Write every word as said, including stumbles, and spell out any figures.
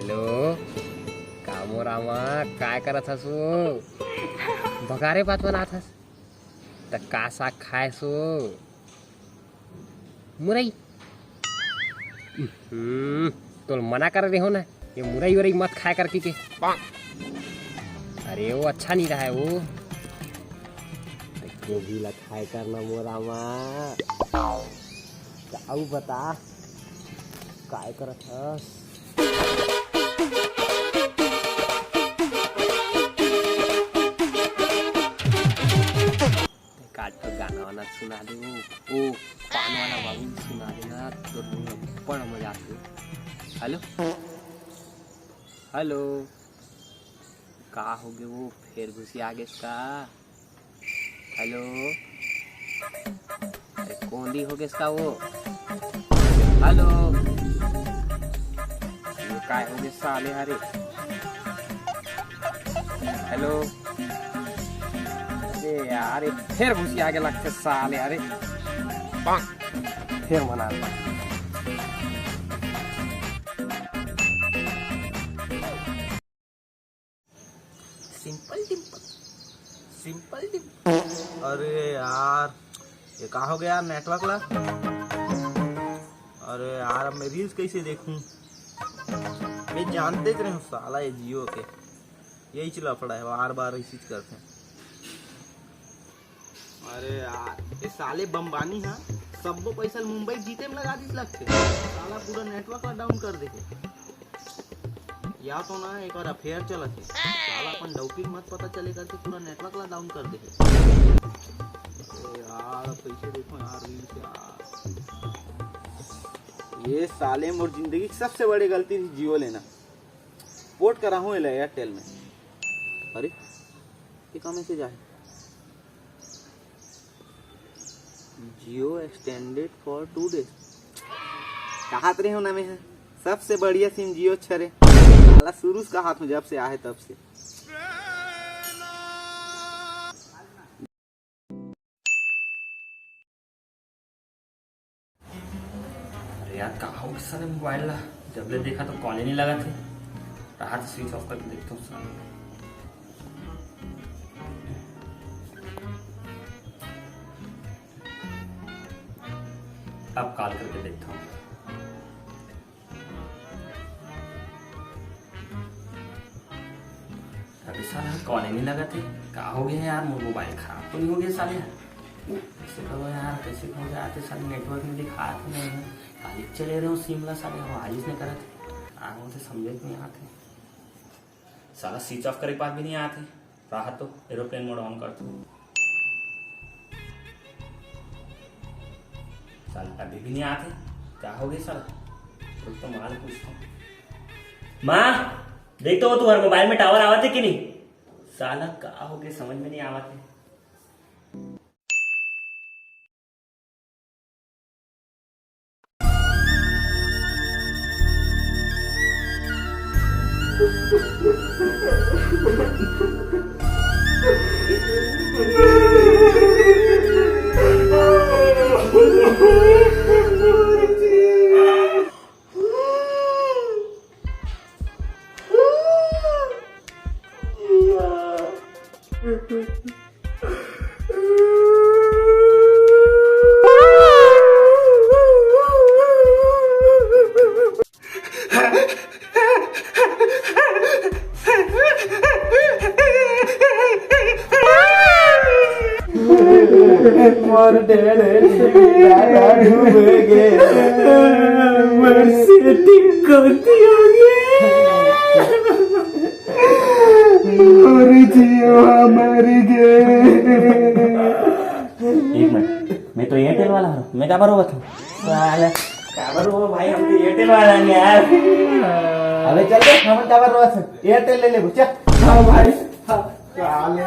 Hello, का मोर रामा, काय करत हस वो? बकारे बात बनात हस? त का साग खाएस वो? मुरई। हम्म, तोल मना कर रहे हो ना, ये मुरई उरई मत खाए कर के। अरे वो अच्छा नहीं रहा है वो। गोभी ला खाए कर ना मोर रामा। त अउ बता, काय करत हस? काट तो गाना वाना सुना दे वो, वो पान वाला बाबू सुना देना, तो बड़ा मजा आती। हेलो, हेलो, का हो गए वो, फेर घुसी आ गए का? हेलो, अरे कोंदी हो गए इसका वो। हेलो, ये काय हो गए साले हरे। हेलो, अरे यार, ये फेर घुसी आ गए लगते साले हरे। फेर मना। Simple Dimple, simple Dimple. अरे यार, ये का हो गया यार नेटवर्क ला? अरे यार, अब मैं रील्स कैसे देखूं? मैं जानते च रहे हूँ साला ये जियो के, यही च लफड़ा है, बार बार इसी करते हैं। अरे यार, ये साले बम्बानी हा सब्बो पैसा ल मुंबई जीते में लगा दीस लगथे। साला पूरा नेटवर्क ला डाउन कर देथे। या तो ना एक और अफेयर चलत हे। साला अपन डौकी के मत पता चले करके पूरा नेटवर्क ला डाउन कर देथे। अरे यार, अब कैसे देखो यार रील्स यार। ये साले मोर जिंदगी की सबसे बड़ी गलती थी जियो लेना। पोर्ट करा हूँ एला एयरटेल में। अरे, ये का मैसेज आए? Jio extended for two days। कहात रहे हो ना मैं, सबसे बढ़िया सिम जियो छरे। साला शुरू से कहात हूँ, जब से आहे तब से। अरे यार, का हो गइस साले मोबाइल ला? जब ले देखा तो कॉल ही नहीं लगा थे। रहा तो स्विच ऑफ करके देखता हूँ साले। अब कॉल करके देखता हूँ। अबे साला कॉल ही नहीं लगा थे। का हो गया यार, मोर मोबाइल खराब तो नहीं हो गया साले? कैसे करो यार, कैसे हो जाते साले, नेटवर्क में दिखात नहीं है। काली चले रहे हो सिम ला साले, आवाज ही नहीं करत। का होते समझे नहीं आते। साला स्विच ऑफ करे के बाद भी नहीं आते। राहत तो एरोप्लेन मोड ऑन कर तू। साला अभी भी नहीं आते। का हो गया साला? रुक तो माँ ले पूछता हूँ। माँ, देख तो वो तुम्हारे मोबाइल में टावर आवत है कि नहीं? साला का हो गया, समझ में नहीं आवत है। मोर डेढ़ जीबी डाटा डूब गे। मोर सेटिंग गलती हो गे। मोर जियो मर गे। एक मिनट, मैं तो एयरटेल वाला हूँ, मैं काबर रोवत हूँ? साला, काबर रोवो भाई, हम तो एयरटेल वाला हैं यार। अबे चल बे, हम काबर रोवत हूँ? एयरटेल ले ले, बुच्चा। हाँ भाई, हाँ। साले।